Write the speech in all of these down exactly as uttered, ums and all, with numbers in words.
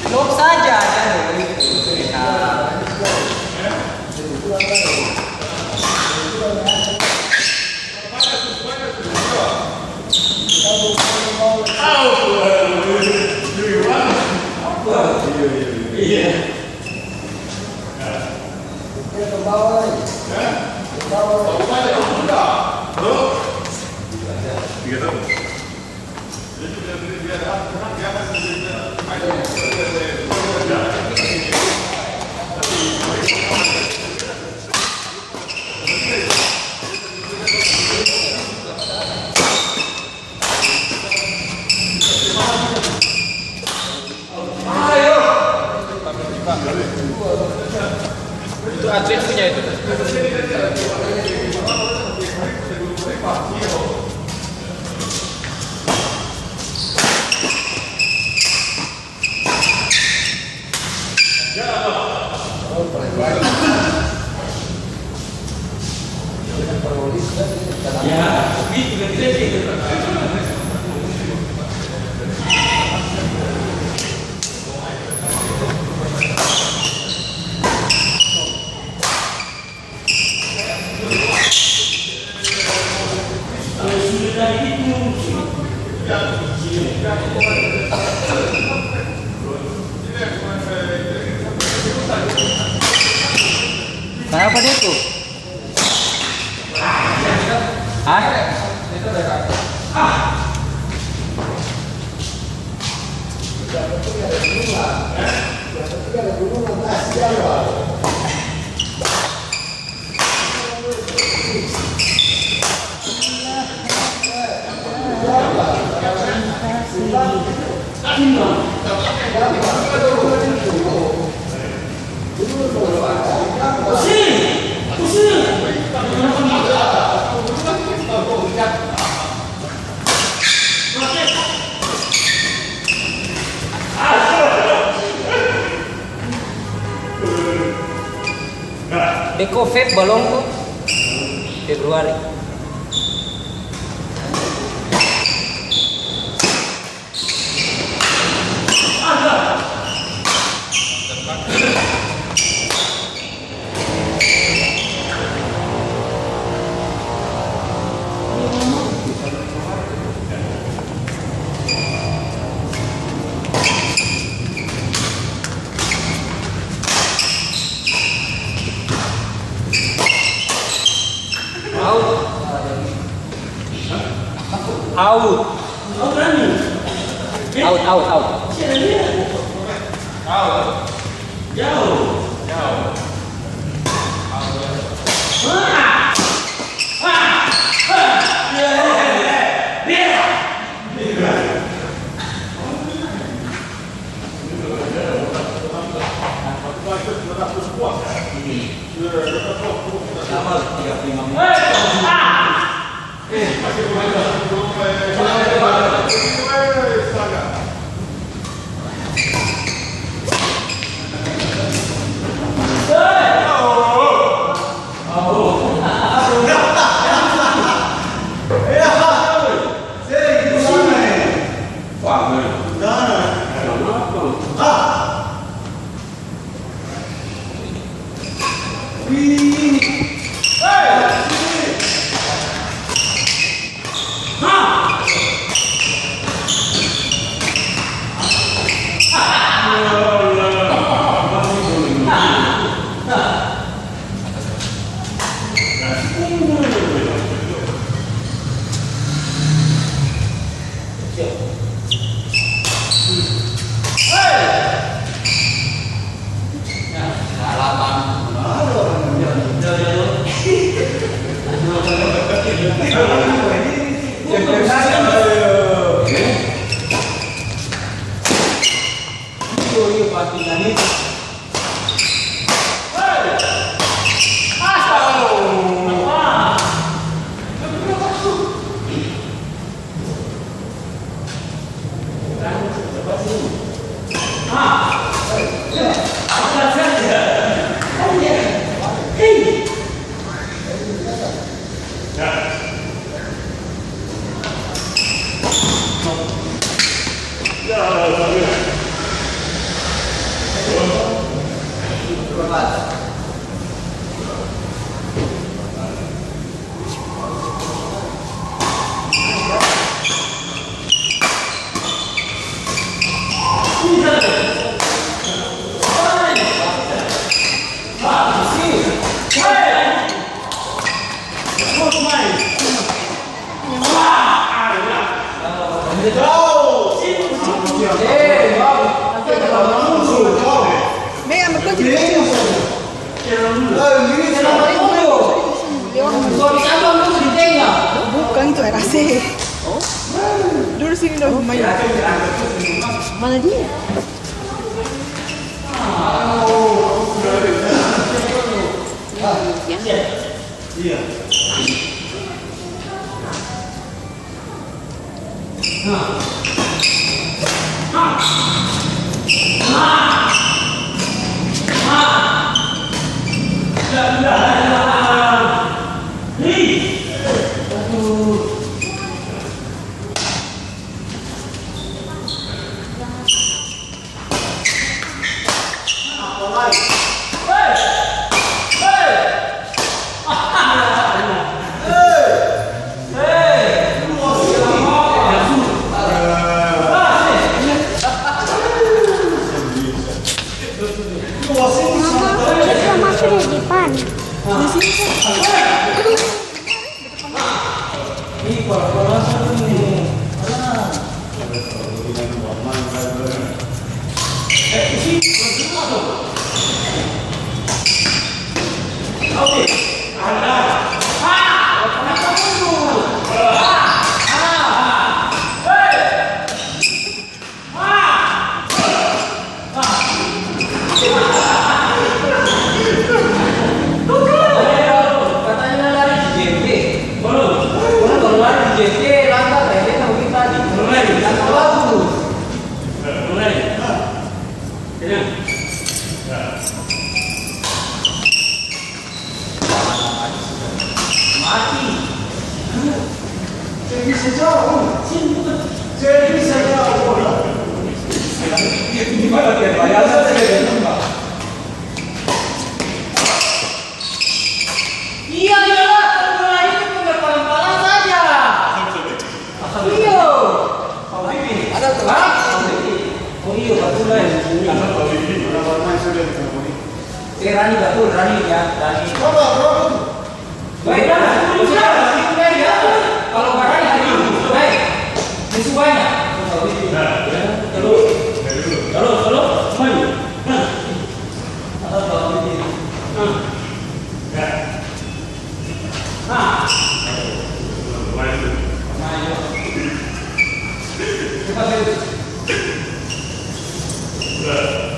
Blok saja, jangan. Itu atlet punya itu. Kanapa dia tu? Hah? Beko Feb balong tu Februari. Out. Out. Out, out, out. Bukang itu aer A C. Dudu sini dong, main. Mana dia? Ya. Mama, kita masih di depan. Di sini kan. Katanya lari di J P. Orang baru lari di J P, lantas kayak dia sama kita di. Mulai. Lantas bagus. Mulai. Tenang. Mati. Jadi sejauh. Jadi sejauh. Gimana dia bayar saja dia. Iya, iya, kalau bola itu cuma palang-palang saja. Iya. Ada tuh. Hah? Oh iya, betul lah. Ada tuh. Eh, Rani, betul, Rani, ya, Rani. Baik, Rani, sudah, Rani, ya. Kalau Rani, Rani, baik. Musuh banyak. Terus. Terus, terus. Maju. Nah. Atas bawah ini. Nah. Ya. Nah. Maju. Maju. Cepat, Dewi. Udah.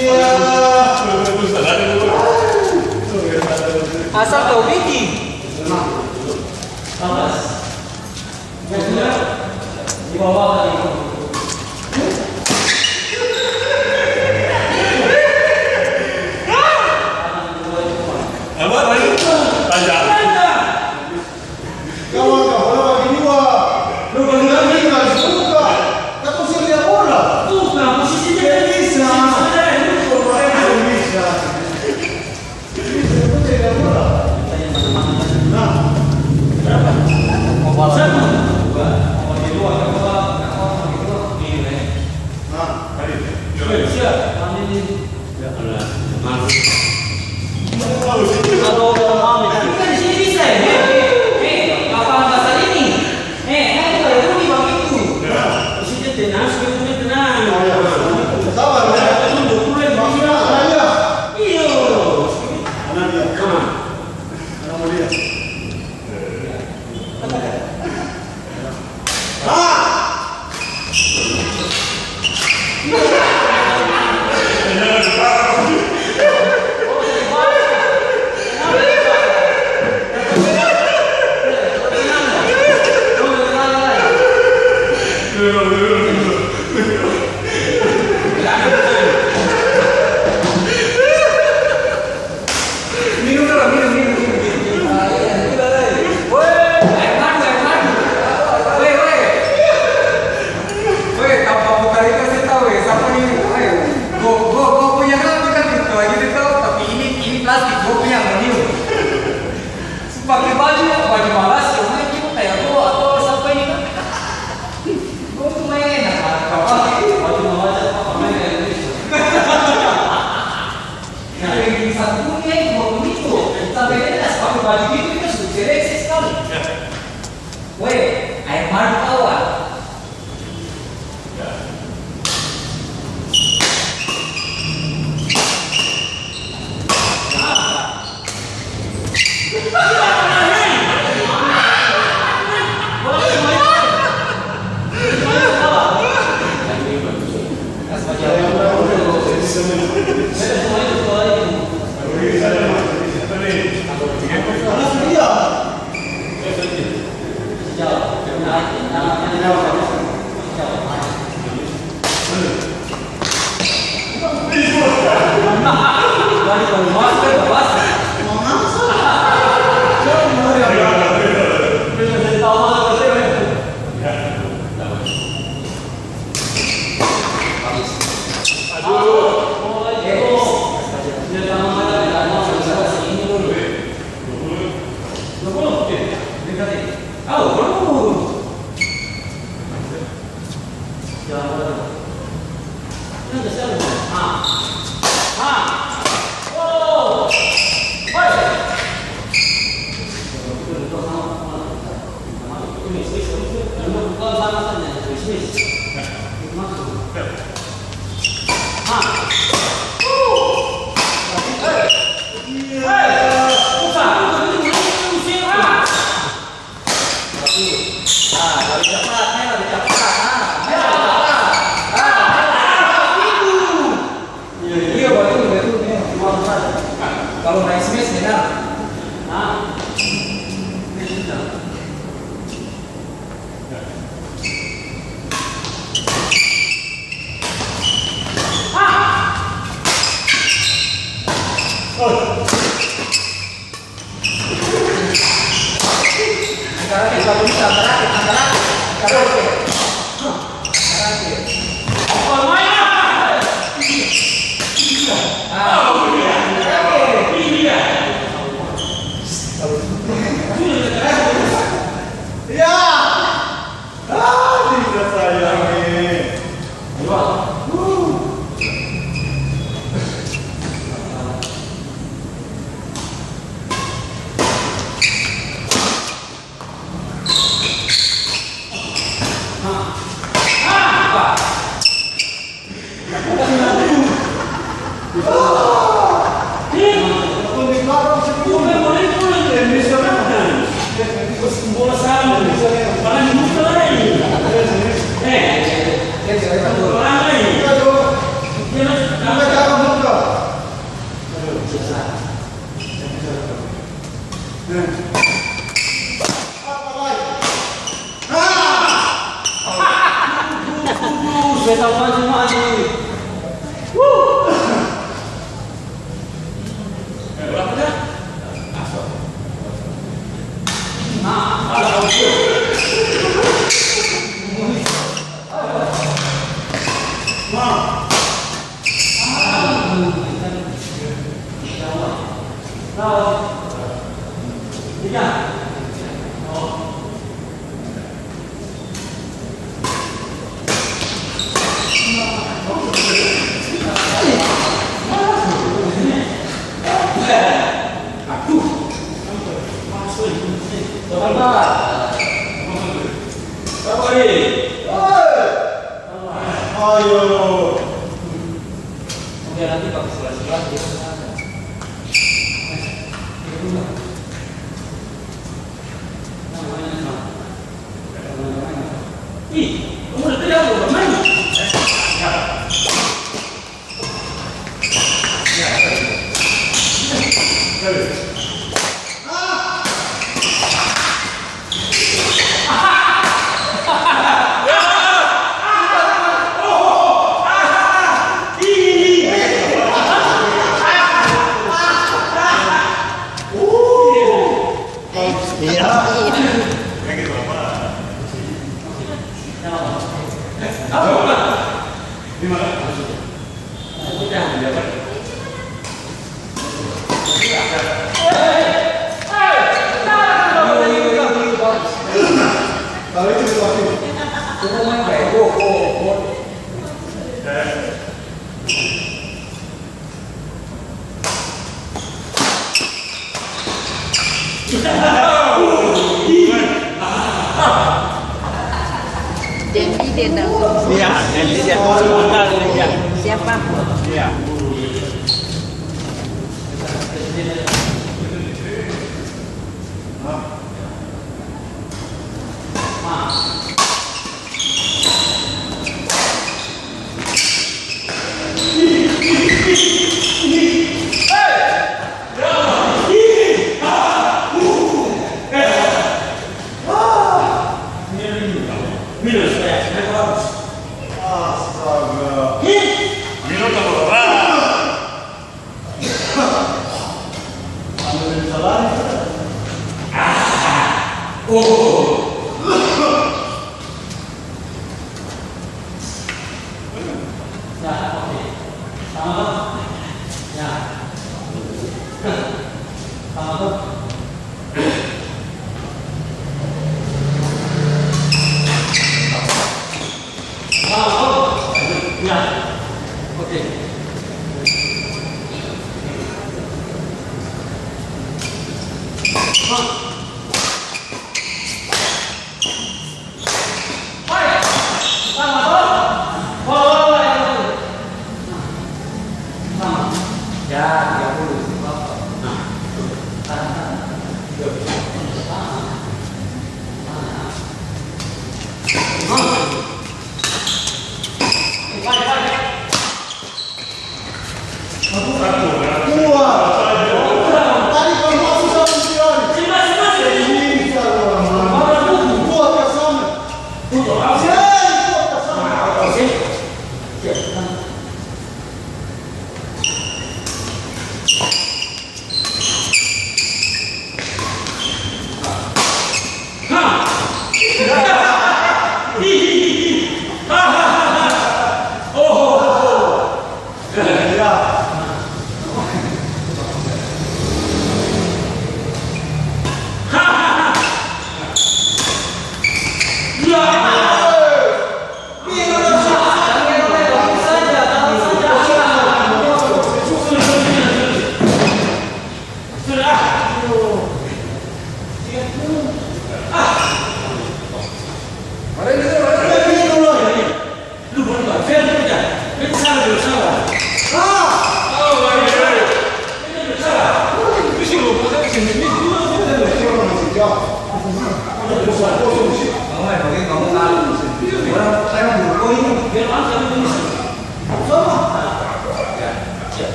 Iya. Asal tau biking. Apa tadi? Tanya. Kawan, kawan bagi dua. Lu bener nih, nggak suka. Katong sih lihat bola. Tuh, nah, posisi dia. Dia bisa. Dia bisa. Dia bisa, dia bisa lihat bola. Nah. Berapa? Satu. Dua. Bagi dua, dua, dua, dua, dua. Ini, nih. Nah, tadi. Siap. Ini. Ya Allah, malu. Aduh, Om, kita di sini bisa, ya? Eh, eh, apa bahasa ini? Eh, kan kita ada bunyi begitu. Ya. Di sini tenang, sini tenang. Oh, ya. Sabar, ya. Tunduk dulu yang begini. Tenang, ya. Iya. Tenang, ya. Tenang. Tenang, mulia. Minum dolo, minum, minum, minum, minum. Weh, aer madu, aer madu. Weh, weh. Weh, tampa muka itu kasih tau, weh, sapa ni? Weh, go, go, go punya kan, bukan gitu lagi itu, tapi ini, ini plastik, go punya, mau minum. Pake baju, baju malas, cuma itu kayak go atau sapa ini kan? Go tuh main, nah, baju malas, apa main kayak gitu. Nah, yang di satu dunia itu waktu itu, sampai dia tas pakai baju itu, itu su seleksi sekali. Weh, aer madu kawan. Ya. Ah, bisa sayang, eh. Dua. Uh. Ayo. Oke, nanti pakai sebelah-sebelah, ya. Ih, kamu udah bilang mau bermain? Iya. Jadi dia tahu. Iya, jadi dia tahu. Siapa? Iya. Astaga. Minum terlalu.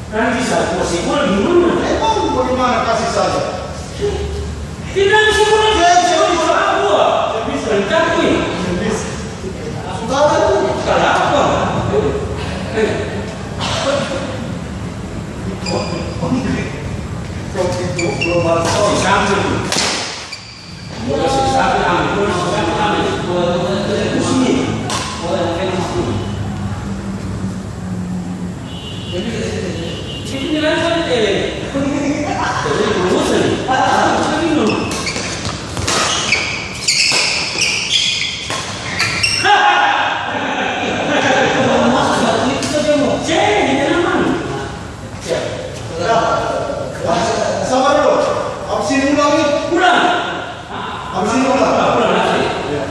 Nanti sa-, posisi bola di mana? Emang bagaimana kasih saja? Dia bilang, "Saya bola di sini, bola apa?" Saya bisa. Kencang nih. Saya bisa. Saudara tuh. Salah apa? Eh. Itu, itu, itu, global sound. Sampai tuh. Sabar dulu. Abis ini ulang nih. Ulang. Abis ini ulang. Ulang, ulang. Iya.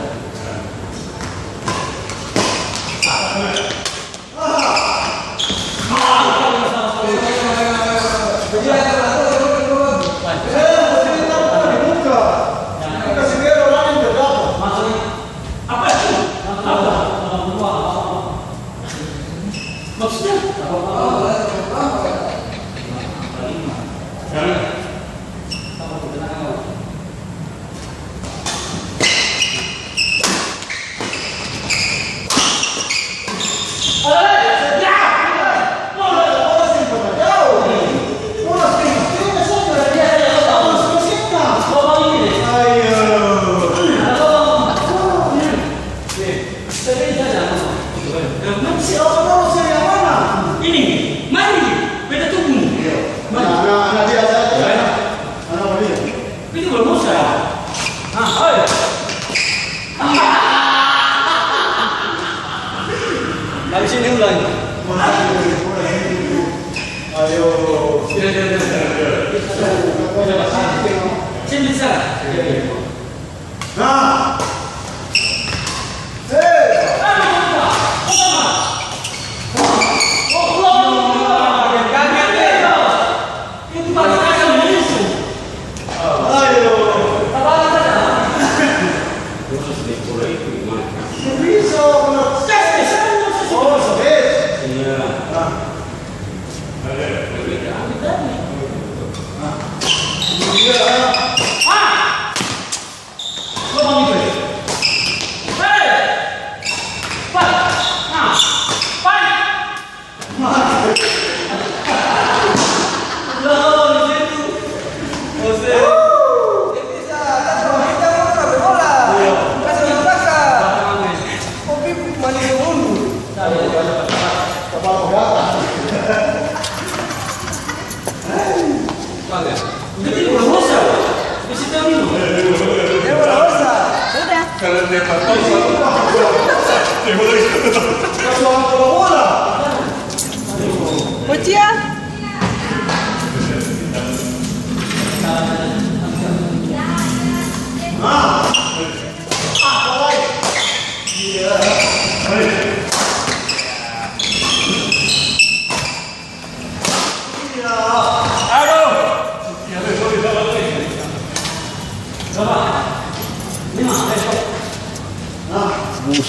Apa itu? Apa? Maksudnya? Ini, mari, beta tunggu. Mari. Nah, nah, nah, dia, dia, dia. Anak Maria. Itu belum usah. Ah, oi. Habis ini ulang. Ayo. Sini, sini, sini. Sini, bisa. Nah. Hei. Ayo. Bisa, benar. Iya. Nah. Nah. Iya. Lobang itu. Hei! Pat! Ah! Pat! Lobang di situ. Jose. Dia bisa, kan, kalau kita mau sampai bola. Iya. Kasih main belakang. Kopi manis dulu. Kepala gatal. Jadi, bola rosa, di situ minum. Dia bola rosa. Sudah. Kalau dia tak tahu, dia bola itu. Pas orang bola-bola. Boccia. Nah. Ah, bola. Iya. Hei.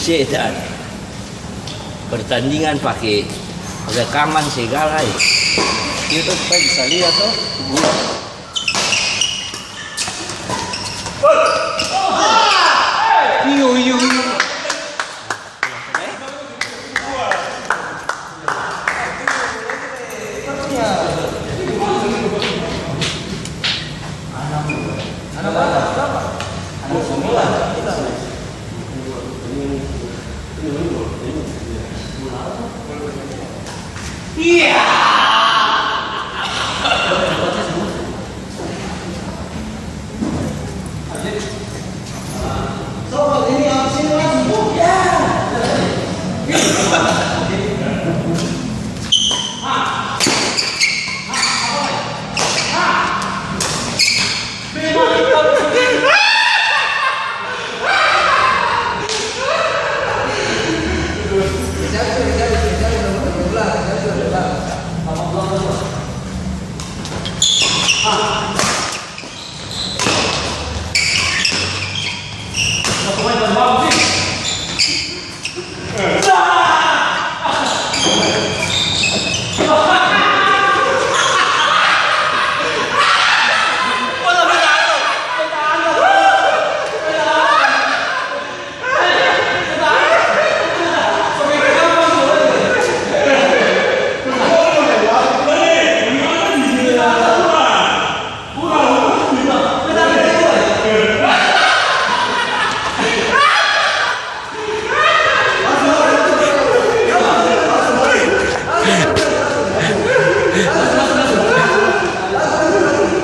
Setan. Pertandingan pake rekaman segala, e. Itu supaya bisa lihat, to. Iyo, iyo, iyo.